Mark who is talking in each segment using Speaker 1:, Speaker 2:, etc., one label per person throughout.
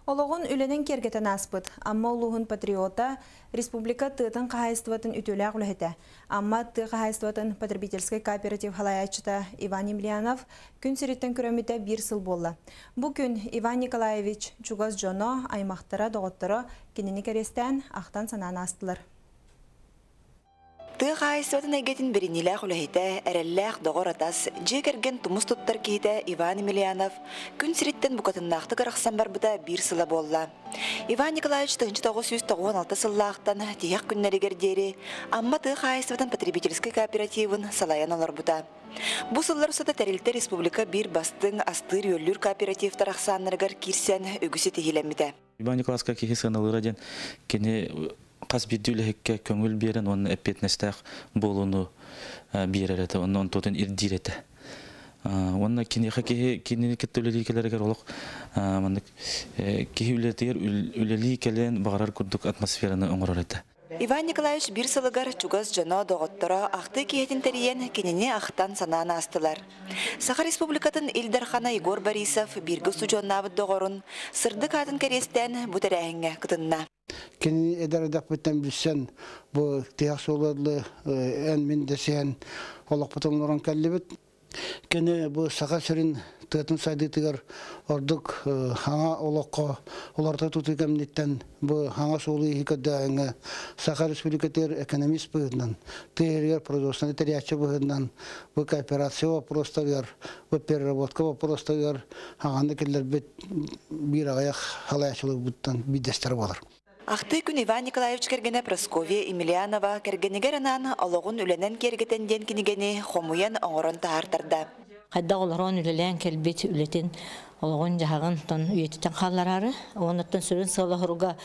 Speaker 1: Олоҕун үлэнэн киэргэтэн ааспыт Амма улууһун патриота, республика тыатын хаһаайыстыбатын үтүөлээх үлэһитэ, Амма тыа хаһаайыстыбатын потребительскай кооператив салайааччыта Иван Емельянов күн сириттэн күрэммитэ биир сыл буолла. Бу күн Иван Николаевич чугас дьоно, аймахтара, доҕотторо кинини кэриэстээн ахтан санаан аастылар.
Speaker 2: Тыа хаһаайыстыбатын эйгэтин бэриниилээх үлэһитэ, эрэллээх доҕор-атас, дьиэ кэргэн тумус туттар киһитэ Иван Емельянов күн сириттэн букатыннаахтык арахсан барбыта биир сыла буолла. Иван Николаевич 1996 сыллаахтан тиһэх күннэригэр диэри Амма тыа хаһаайыстыбатын потребительскай кооперативын салайан олорбута. Бу сыллар устата тэрилтэ республика биир бастыҥ астыыр-үөллүүр кооперативтар ахсааннарыгар киирсэн үгүс ситиһиилэммитэ.
Speaker 3: Иван Николаевичка киһи сыаналыыра диэн кини хас биирдии үлэһиккэ көҥүл биэрэн уонна эппиэтинэстээх буолууну биэрэр этэ, онно онтуотун ирдиир этэ. Уонна киниэхэ киһи кинини кытта үлэлии кэлэригэр олох маннык киһи үлэтигэр үлэлии кэлэн баҕарар курдук атмосфераны оҥорор этэ.
Speaker 2: Иван Николаевич биир сылыгар чугас дьоно, доҕотторо ахтыы киэһэтин тэрийэн кинини ахтан санаан аастылар. Саха Республикатын Ил Дархана Егор Борисов бииргэ устудьуоннаабыт доҕорун сырдык аатын кэриэстээн бу тэрээһиҥҥэ кытынна.
Speaker 4: Кинини эдэр эрдэхпиттэн билсэн, бу тиһэх суолу эн мин дэсиһэн олохпутун олорон кэллибит. Кини бу Саха сирин тыатын сайдыытыгар ордук хаҥа олоххо олорто тутуу кэмниттэн бу хаҥа суолу иһи көрдөөһүҥҥэ Саха Республикатыгар экономист быһыытынан, тыа иһигэр производственнай тэрийээччи быһыытынан бу кооперация вопростарыгар, бу переработка вопростарыгар хаҥаны киллэрбит биир аҕыйах салайааччыларбыттан биирдэстэрэ буолар.
Speaker 2: Ахтыы күн Иван Николаевич кэргэнэ Прасковья Емельянова кэргэнигэр анаан олоҕун үлэнэн киэргэтэн диэн кинигэни хомуйан оҥорон таһаартарда.
Speaker 5: Хайдах олорон үлэлээн кэлбит үлэтин олоҕун дьаһаҕын тон үйэтитэн хааллараары, оннуттан сүрүн сыала-соруга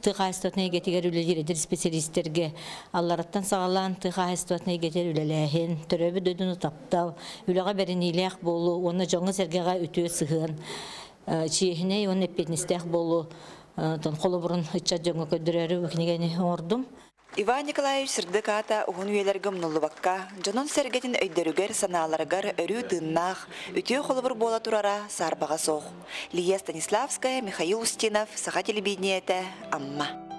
Speaker 5: тыа хаһаайыстыбатын эйгэтигэр үлэлиир эдэр специалистэргэ аллараттан саҕалаан тыа хаһаайыстыбатын эйгэтигэр үлэлээһин, төрөөбүт дойдуну таптал, үлэҕэ бэриниилээх буолуу уонна дьоҥҥо-сэргэҕэ үтүө сыһыан, чиэһинэй уонна эппиэтинэстээх буолуу холобурун ыччат дьоҥҥо көрдөрөөрү кинигэни оҥордум.
Speaker 2: Иван Николаевич сырдык аата уһун үйэлэргэ умнуллубакка, дьонун-сэргэтин өйдөрүгэр-санааларыгар өрүү тыыннаах, үтүө холобур буола турара саарбаҕа суох. Лия Станиславская, Михаил Устинов, Саха телевидениетэ, Амма.